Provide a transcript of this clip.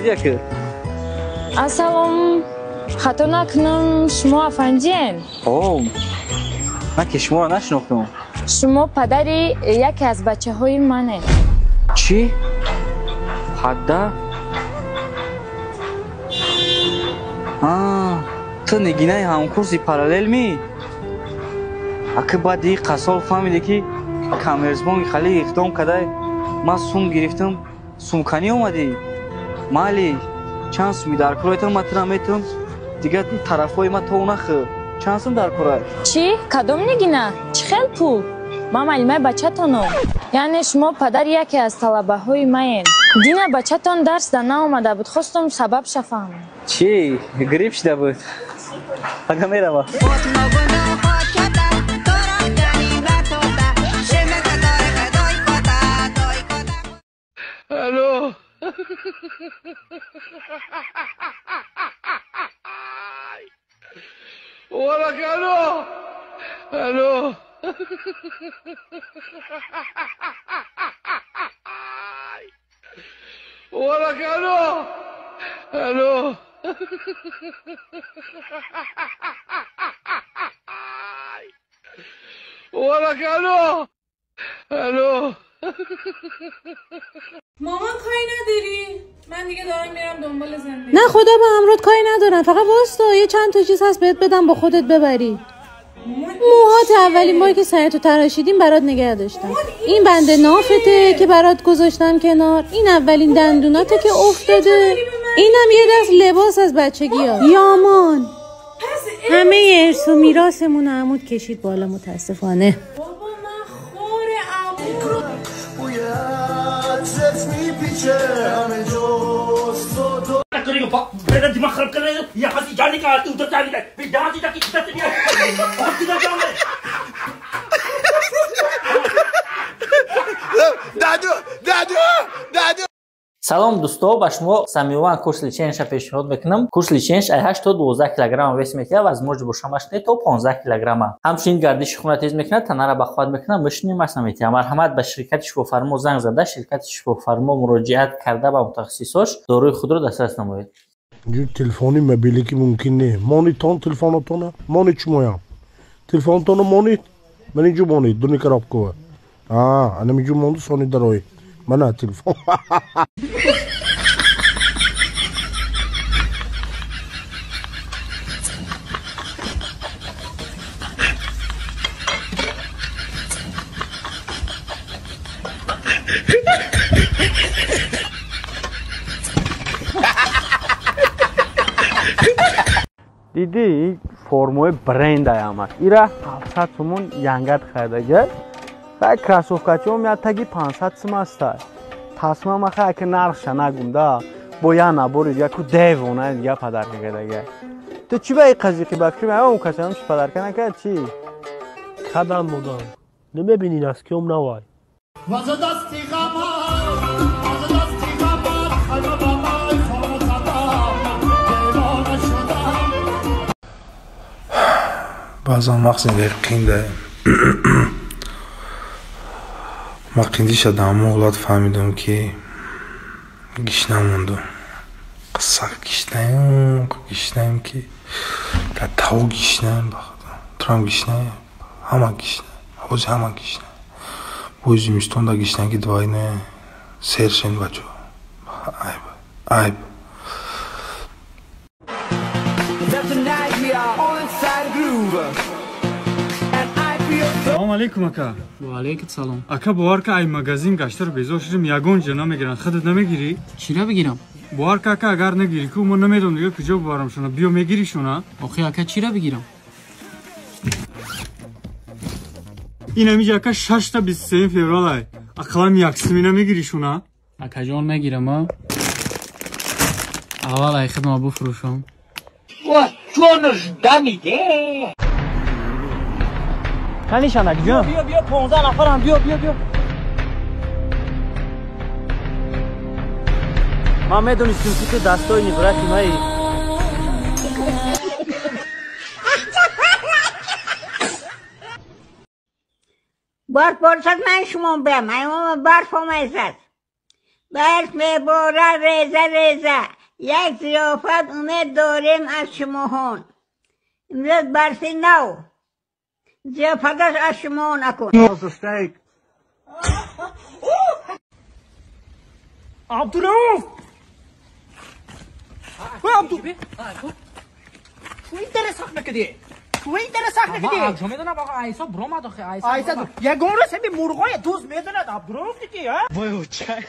Яке. Ассалом, хато накунам, шумо афандиен? О, ман ки шуморо нашинохтам. Шумо падари яке аз бачаҳои манед. Чӣ? Падар? Ту Нигинаи ҳамкурси параллел ми? Аки баъди ин қасол фаҳмиде ки Коммерсбонки хали иқдом кардай, ман сум гирифтам, сумканӣ омадӣ? Майли, чанд суми дар кор ман тура метавам, дигар тарафҳои ман то нахӯр. Чанд сум дар кор? Чӣ? Кадом Нигина? Чӣ хел пул? Ман маълимаи бачатонам. Яъне шумо падари яке аз талабаҳои маен. Дина бачатон дарс да наомада буд, хостум сабабша фаҳмам. Чӣ? Грипп шида буд. Ага мерава. Алло. ولك الو الو. ولك الو الو. ولك الو الو. مامان کاری نداری؟ من دیگه دارم میرم دنبال زندگی. نه خدا به امرت کاری ندارم، فقط واستا یه چند تا چیز هست بهت بدم با خودت ببری. موهات اولین بار که سرتو تراشیدیم برات نگه داشتم. این بند نافته که برات گذاشتم کنار، این اولین دندوناته که افتاده، اینم یه دست لباس از بچگی ها. یامان همه ارث و میراثمون عمود کشید بالا متاسفانه. بابا من خور عمود. मेरा दिमाग खराब कर रहे हो, यहाँ से जाने का उधर जाने का, फिर यहाँ से जाके इधर से और किधर जाऊँ मैं? दादू दादू दादू. Салом дӯсто, ба шумо Самиёван курс леченияша пешниҳод мекунам. Курс леченияш ай 8 то 12 килограмм вес мекунад, возможно бошамаш не то 15 килограмма. Ҳамчунин гардиши хуна тез мекунад, танара бахват мекунад, мышни маса метиҳад. Марҳамат ба ширкати Шифофармо занг зада, ширкати Шифофармо муроҷиат карда ба мутахассисош доруи худро дастрас намоед. Телефони мобилӣ ки мумкин не. Монитон телефонотона, монит шумоям. Телефонтона монит, ман инҷо монит, дуни коробкова. Анам инҷо монду сони дарои. Мана телефон. Диди формаи брендай ҳамаш. Ира 700 сомон янгат харидага. Ва кроссовкачиҳо я таги 500 сом аста. Тасма маха ака нархша нагум да. Бо я набори дига ку девона дига падарка кардага. Ту чӣ ба қазиқи ба фикр меоям касам чӣ падарка накард чӣ? Кадан модам. Намебинин аз киём навай. Баъзан вақт зиндагӣ қинда. Ман қиндиша дар ҳамон ҳолат фаҳмидам ки гишна мондум. Сахт гишнаем, гишнаем ки дар тав гишнаем ба худо. Турам гишнаем, ҳама гишна, ҳози ҳама гишна. Бои зимистон дар гишнагӣ двойне сер шен бачо. Айб, айб. Салом алейкум ака. Ва алейкум салом. Ака бовар ка ай магазин гаштаро безор шудем, ягон ҷо намегиранд. Худат намегирӣ? Чира бигирам? Бовар ка ака агар нагирӣ ку мо намедонам дига куҷо бубарам шуна. Биё мегирӣ шуна? Охи ака чира бигирам? Ин ҳамиҷа ака 6 та 23 феврал ай. Ақаллан як симина мегирӣ шуна? Акаҷон мегирам а? Аввал ай хидма буфурӯшам. Канишанак ҷон. Биё биё 15 нафарам, биё биё биё. Ман медонистам ки ту дастои нибрати маи. Барф борсад, ман шумо бям, аймома барф омайсад. برف میباره ریزه ریزه. یک ضیافت امید داریم از شماهان. امروز برفی نو ضیافتش از شما نکن. عبدالرؤوف شو درس نکدی؟ شو درس نکدی؟ ما آجو میدونم آقا ایسا برو آخه ایسا ایسا یگان روز همین مرغای دوز میدوند عبدالرؤوف کی ها؟ وای اوچای.